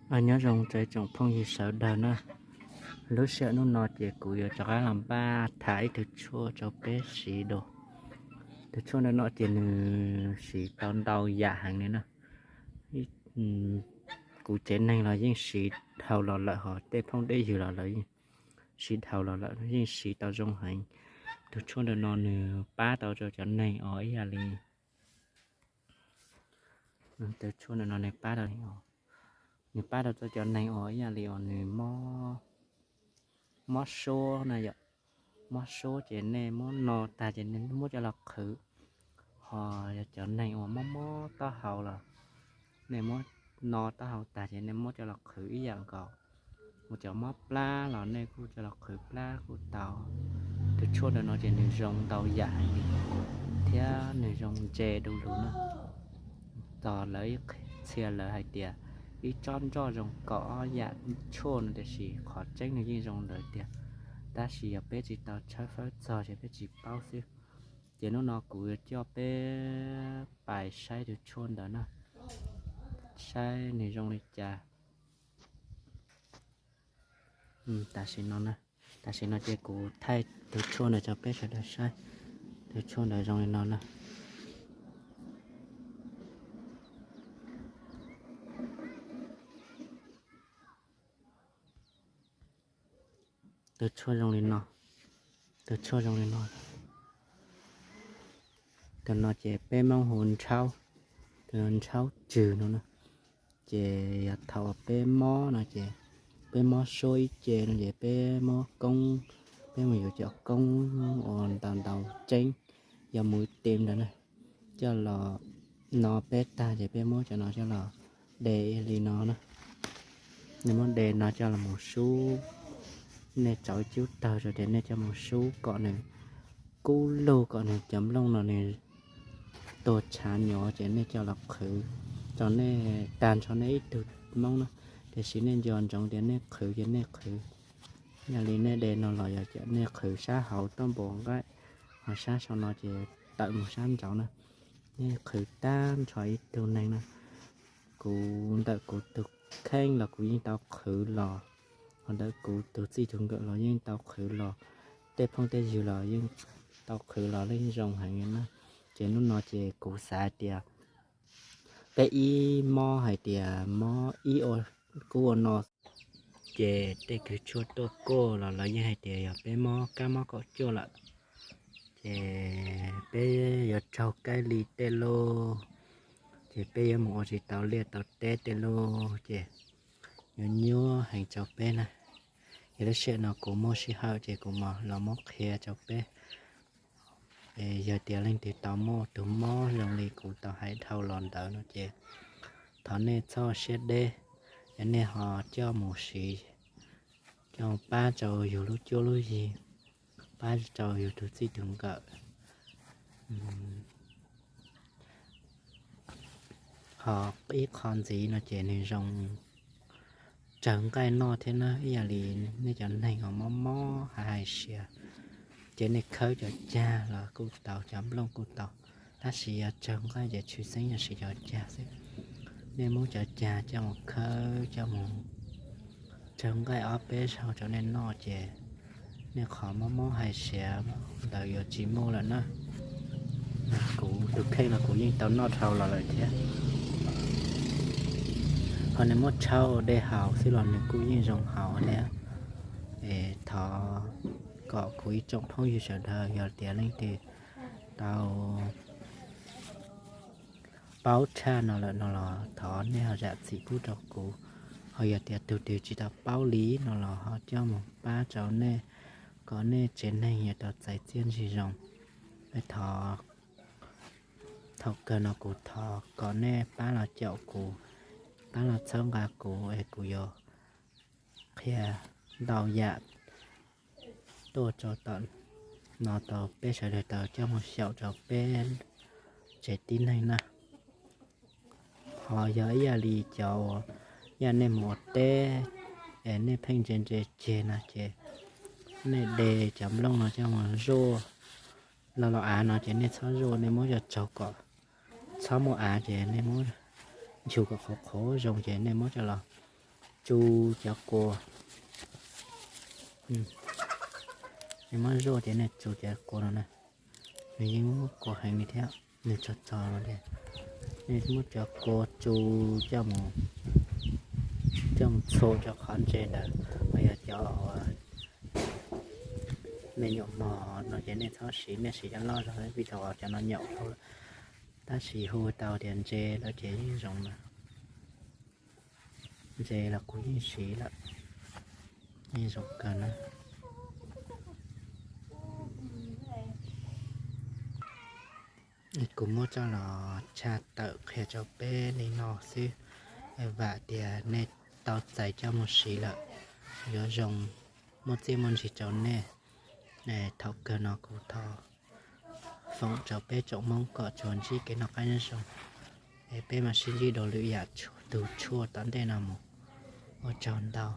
Nyob zoo tsoom phooj ywg sawv daws na, lub sij hawm hnub no ces kuv yuav rov qab los npaj tham ib tug tshuaj rau peb siv dua. Tus tshuaj ntawm no ces nws siv tau ntau yam heev li na. Kuv tsev neeg los yeej siv dhau los lawm, ho tej phooj tej ywg los lawv yeej siv dhau los lawm, yeej siv tau zoo heev. Tus tshuaj ntawm no nws pab tau rau cov neeg uas ib yam li, tus tshuaj ntawm no nws pab tau, nws pab tau rau cov neeg uas ib yam li uas nws mob suab na yom. Mob suab ces nej muab no tag ces nej muab coj los qhwv, ho yog cov neeg uas mob mob taub hau los nej muab no taub hau tag ces nej muab coj los qhwv ib yam nkaus. Ua cov mob plab los nej kuj coj los qhwv plab kuj tau. Tus tshuaj ntawm no ces nws zoo ntau yam heev li thiab nws zoo ntse du lug na. Tos lawv ib txhia lawv hais tias ib tsob nroj zoo kaum ob yam tshuaj no, tiam sis qhov tseeb nws yeej zoo lawm tiag, tab sis yog peb tsis tau tshawb fawb txog ces peb tsis paub xwb. Ces hnub no kuv yuav coj peb pais saib tus tshuaj ntawd na, saib nws zoo li cas. Tam sim no, tam sim no ces kuv thaij tus tshuaj ntawd rau peb sawv daws saib. Tus tshuaj ntawd zoo li no na. Tus tshuaj zoo li no, tus tshuaj zoo li no. Tus no ces peb Hmoob hu ntshaub, tus no ntshaub tswg no na. Ces yog thaum peb mob no ces peb mob suab ib ce no ces peb mob koob, peb mus yuav cov koob uas ntaus ntaus tseeb, yog mus tem ntawd na, coj los no peb tag ces peb muab cov no coj los de li no na. Nej muab de no coj los mus sub, nej tsau cub tawg rau ces nej coj mus sub kom nws kub lug, kom nws cov nplooj no nws tuag tshav nyuv ces nej coj los qhwv rau nej tag nrho nej ib tug Hmoob na. Tiam sis nej nco ntsoov tias nej qhwv ces nej qhwv, yog li nej de no los yog nej qhwv sab hauv toj npua nqaij, ho sab saum no ces tawm mus sab nraud na. Nej qhwv tag nrho ib tug neeg na. Kuv ntawm kuv tus kheej los kuv yeej tau qhwv los, ho ntawm kuv tus txij tus nkawm los yeej tau qhwv los, tej phooj tej ywg los yeej tau qhwv los yeej zoo heev na. Ces hnub no ces kuv xav hais tias peb ib mob hais tias mob ib ua kub ua no, ces tej kws tshuaj tuaj kuaj los lawv yeej hais tias yog peb mob kab mob kaum cuaj lawm, ces peb yuav raug kab li tej lauj, ces peb yuav mus ua tsis tau liaj tau teb tej lauj, ces yuav nyuaj heev rau peb na. Yog lub sij hawm no kuv muaj sij hawm ces kuv mam los muab qhia rau peb. Yog tias leej twg tau muaj tus mob zoo li kuv tau hais dhau los ntawd no ces thov nej txhob siab deb, es nej ho coj mus siv, coj pab rau yus lub cuab lub yig, pab rau yus tus txij tus nkawm. Ho ib qho ntxiv no ces nws zoo tsawg nqaij noj thiab na, ib yam li nej cov neeg uas mob mob hais hais siav, ces nej khawb cov cag los kuj tau, cov nplooj kuj tau, tab sis yog tsawg nqaij ces tshwj xeeb yog siv cov cag xwb. Nej muab cov cag coj mus khawb, coj mus tsawg nqaij ob peb zaug rau nej noj ces nej qhov mob mob hais siav ntawd yuav tsis muaj lawm na. Kuv tus kheej los kuv yeej tau noj dhau los lawm thiab. Ho nej muab tshau de haus xwb los nws kuj yeej zoo haus thiab. Es thov kom kuv ib tsoom phooj ywg sawv daws yog tias leej twg tau paub tshaj no lawm no los thov nej ho zam txim pub rau kuv. Ho yog tias tus twg tsis tau paub li no los ho coj mus pab rau nej, kom nej tsev neeg yuav tau txais txiaj ntsig zoo. Es thov, thaum kawg no kuv thov kom nej pab los caum kuv, pab los txhawb nqa kuv es kuv yuav qhia ntau yam tuaj rau tom no tau peb sawv daws tau coj mus xyaum rau peb tsev tib neeg na. Ho yog ib yam li cov uas yam nej mus ua teb es nej pheej ntse ntse ceg no ces nej de cov nplooj no coj mus zuaj los los av no ces nej txhob zuaj, nej muab coj tsaug kom txhob muaj av ces nej muab nchug kom qhuav qhuav zoo ces nej muab coj los tsu cov kua. Nws muab zuaj ces nej tsu cov kua no na, nws yeej muab kua heev li thiab, nws txog txog no tias nej muab cov kua tsu coj mus, coj mus txhua cov qhov ntses ntawd, los yog cov me nyuam mos no ces nej txhob siv, nej siv cov loj zog vim thaum cov no nyaum dhau lawm. Tab sis hu tau tias ntses lawm ces yeej zoo na. Ntses los kuv yeej siv lawm, yeej zoo kawg na. Kuv muab coj los tshaj tawm qhia rau peb li no xwb. Vam tias nej tau txais coj mus siv lawm yuav zoo, muaj txiaj muaj ntsig rau nej. Thaum kawg no kuv thov foom rau peb tsoom Hmoob kom tsuas ntsib kev noj qab nyob zoo, es peb mam sib ntsib dua lwm yam tus tshuaj tom ntej no mus. Ua tsaug ntau.